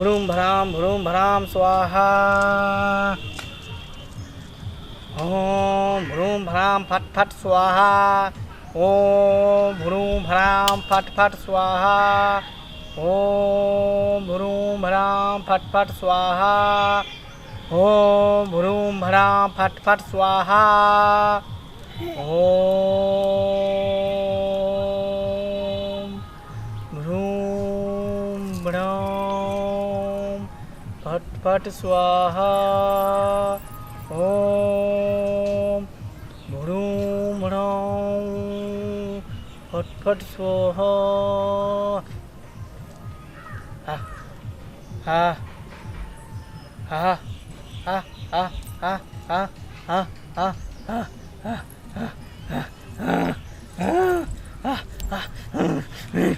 Vroom भ्राम vroom भ्राम स्वाहा। ओम vroom भ्राम फट फट स्वाहा। ओम भ्रूम भ्राम फट फट स्वाहा। ओम भ्रूम भ्राम फट फट स्वाहा। ओम भ्रूम भ्राम फट फट स्वाहा। ओम भ्रूम भ्राम फट फट स्वाहा। ओम भ्रूम भ्राम फट फट स्वाहा। हा हा हा हा हा हा हा हा हा हा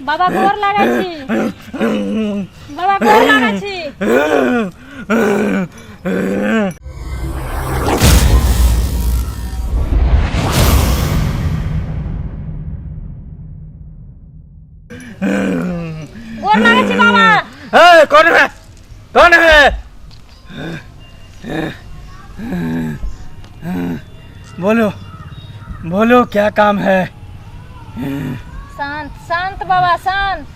बाबा गोर लागै छी। बाबा गोर लागै छी। गोर लागै छी बाबा। ए, कौन है? कौन है? बोलो बोलो, क्या काम है? शांत शांत बाबा शांत।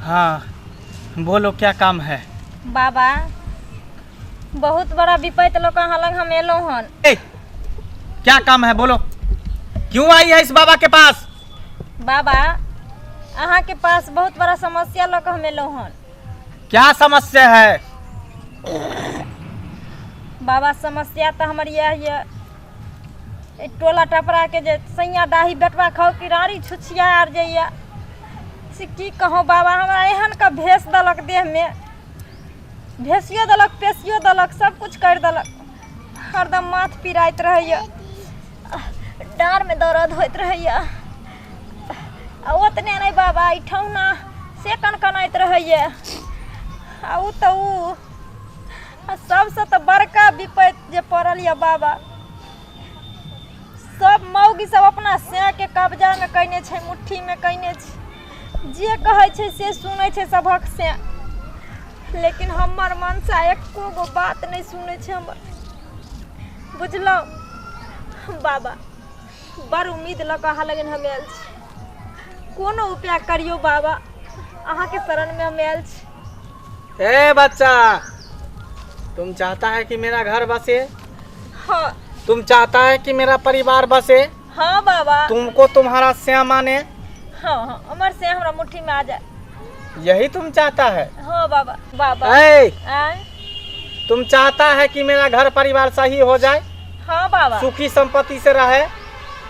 हाँ बोलो, क्या काम है? बाबा बहुत बड़ा विपैत लोग अहाँ लग हम एलहुँ हन। ए, क्या काम है बोलो? क्यों आई है इस बाबा के पास? बाबा अहाँ के पास बहुत बड़ा समस्या लऽ कऽ हम एलहुँ हन। क्या समस्या है? बाबा समस्या तऽ हमर इएह यऽ, ई टोला टपरा के जे सैया डाही बेटवा खाउ कि राड़ी छुछिया आर जे यऽ से की कहूँ बाबा, हमरा एहन के भेस देलक देहमे, भेसियो देलक पेसियो देलक सब कुछ करि देलक। हरदम माथ पिराइत रहैए, डाँड़मे दर्द होइत रहैए। आ ओतने नहि बाबा, ई ठेहुना से कनकनाइत रहैए। आ ओ तऽ ओ आ सबसँ तऽ बड़का विपैत जे पड़ल यऽ बाबा, सब मौगी सब अपना सैके कब्जामे कयने छै, मुट्ठीमे कयने छै, जे कहै छै से सुनै छै सभक सै। लेकिन हमर मनसा एको गो बात नहि सुनै छै हमर, बुझलहुँ बाबा? बड़ उम्मीद लऽ कऽ अहाँ लगन हम आयल छी, कोनो उपाय करियौ बाबा, अहाँके शरणमे हम आयल छी। ए बच्चा, तुम चाहता है कि मेरा घर बसे? हाँ। तुम चाहता है कि मेरा परिवार बसे? हाँ बाबा। तुमको तुम्हारा श्याम माने? हाँ हाँ, हमर से हमरा मुट्ठी में आ जाए, यही तुम चाहता है? हाँ बाबा। बाबा ए, आय तुम चाहता है कि मेरा घर परिवार सही हो जाए? हाँ बाबा। सुखी संपत्ति से रहे?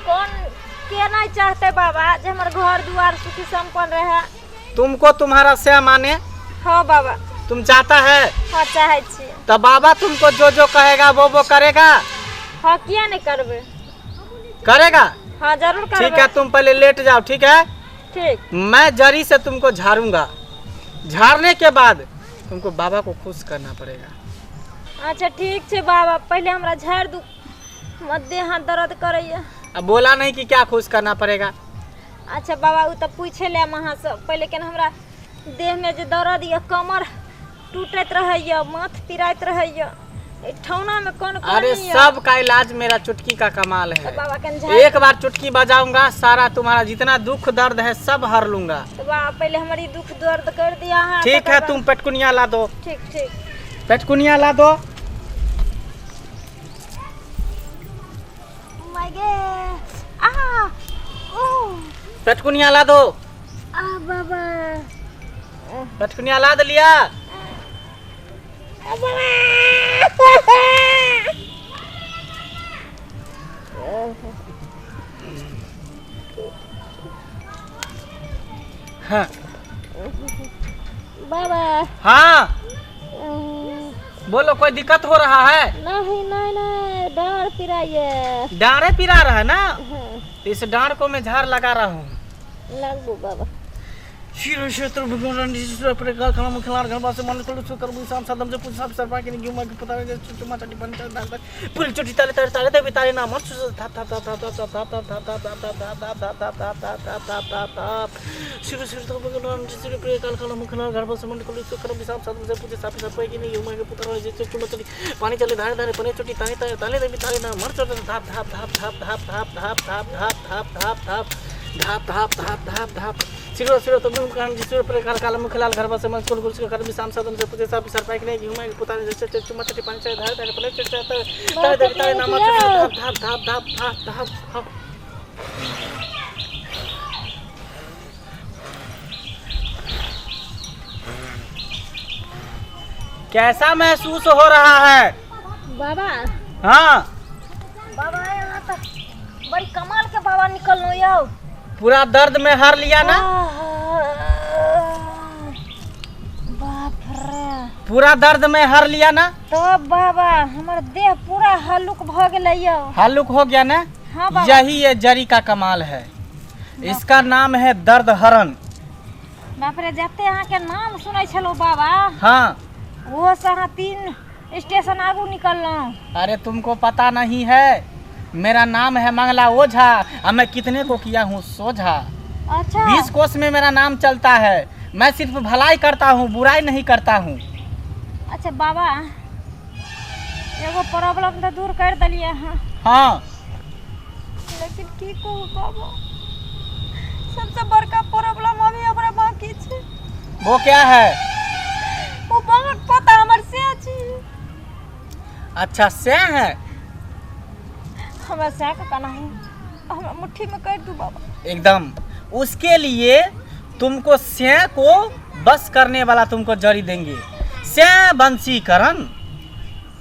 कौन के नहीं चाहते बाबा जे हमर घर दुआर सुखी संपन्न रहे। तुमको तुम्हारा श्याम माने? हाँ बाबा। तुम चाहता है? हाँ चाहे छी। तो बाबा तुमको जो जो कहेगा वो वो करेगा? हाँ किया नहीं करबे। करेगा? हाँ जरूर करबे। ठीक है, तुम पहले लेट जाओ, ठीक है? ठीक। मैं जरी से तुमको झाड़ूंगा, झाड़ने के बाद तुमको बाबा को खुश करना पड़ेगा। अच्छा ठीक छै बाबा, पहले हमरा झाड़ दू, हमर देह हाथ दर्द करैया। अब बोला नहीं कि क्या खुश करना पड़ेगा। अच्छा बाबा उ तऽ पूछे लेम अहाँसँ पहिले, लेकिन हमरा देहमे जे दर्द यऽ, कमर टूटैत रहैया, माथ पिराइत रहैया, ई ठौनामे कोन कोन अरे यऽ? सब का इलाज मेरा चुटकी का कमाल तऽ है। बाबा कन झाड़ एक बार चुटकी बजाऊंगा, सारा तुम्हारा जितना दुख दर्द है सब हर लूंगा। तऽ बाबा पहिले हमर ई दुख दर्द कर दिया अहाँ। ठीक तकर है, बाद- तुम पेटकुनिया ला दो। ठीक ठीक। पेटकुनिया ला दो। माय गे, आ ओ पेटकुनिया ला दो। आ बाबा, पेटकुनिया ला दिलिया? आ बाबा। हाँ। बाबा। हाँ बोलो, कोई दिक्कत हो रहा है? नहीं नहीं नहीं, डाँड़ पिराइए। डाँड़े पिरा रहा है ना? हाँ। इस डाँड़ को मैं झाड़ लगा रहा हूँ। लगबू बाबा। क्षेत्र पानी चले धारे धारे पने चोटी ताने ताने ताले देवी ताले ना मर चोटी धाप धाप धाप धाप धाप धाप धाप धाप धाप धाप धाप धाप धाप धाप धाप धाप धाप सिरो सिरो तुम कान जिसरो प्रकार काल मुख लाल घर बस मन कुल कुल कर विषाम साधन से पूछे साफ सर पाइक नहीं घुमा के पुता जैसे चुम्मा चटी पानी चाहे धारे धारे पने चोटी ताले देवी ताले ना मर चोटी धाप धाप धाप धाप धाप धाप। कैसा महसूस हो रहा है बाबा? हाँ बाबा यहाँ तो बड़ी कमाल के बाबा निकललो यौ। पूरा दर्द में हार लिया ना? बाप रे, पूरा दर्द में हार लिया ना? तो बाबा हमर देह पूरा हल्लुक भ गेलै यौ। हल्लुक हो गया ना? हाँ बाबा। यही ये जरी का कमाल है, इसका नाम है दर्द हरण। बाप रे, जते अहाँ के नाम सुनै छलहुँ बाबा, हाँ, वो से अहाँ 3 स्टेशन आगू निकललहुँ। अरे तुमको पता नहीं है, मेरा नाम है मंगला ओझा और मैं कितने को किया हूँ सोझा। अच्छा। 20 कोस में मेरा नाम चलता है। मैं सिर्फ भलाई करता हूँ, बुराई नहीं करता हूँ। अच्छा बाबा, एगो प्रॉब्लम तो दूर कर दिलिए अहाँ। हाँ, लेकिन की कहूँ बाबा, सबसे बड़का प्रॉब्लम अभी हमरा बाकी छै। वो क्या है? वो बाँक पता हमर से छी। अच्छा से है? हमरा से के कना है, हमरा मुट्ठी में कर दू बाबा। एकदम, उसके लिए तुमको से को बस करने वाला तुमको जड़ी देंगे। से बंसीकरण।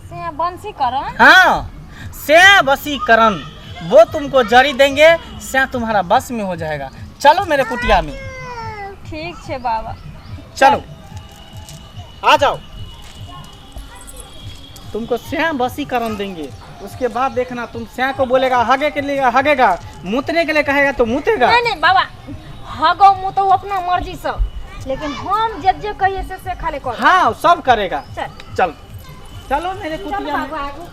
से बंसीकरण? हाँ, से बसीकरण, वो तुमको जड़ी देंगे, से तुम्हारा बस में हो जाएगा। चलो मेरे कुटिया में। ठीक छे बाबा, चलो आ जाओ। तुमको श्याम वसीकरण देंगे, उसके बाद देखना तुम श्या को बोलेगा हगे के लिए हगेगा, मूतने के लिए कहेगा तो मूतेगा। नहीं नहीं बाबा, हगो मुँह तो अपना मर्जी से, लेकिन हम जे जे कहिए से खाली कर। हाँ, सब करेगा। चल चल चलो मेरे कुटिया में। बाबा आगू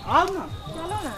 आओ ना, चलो ना।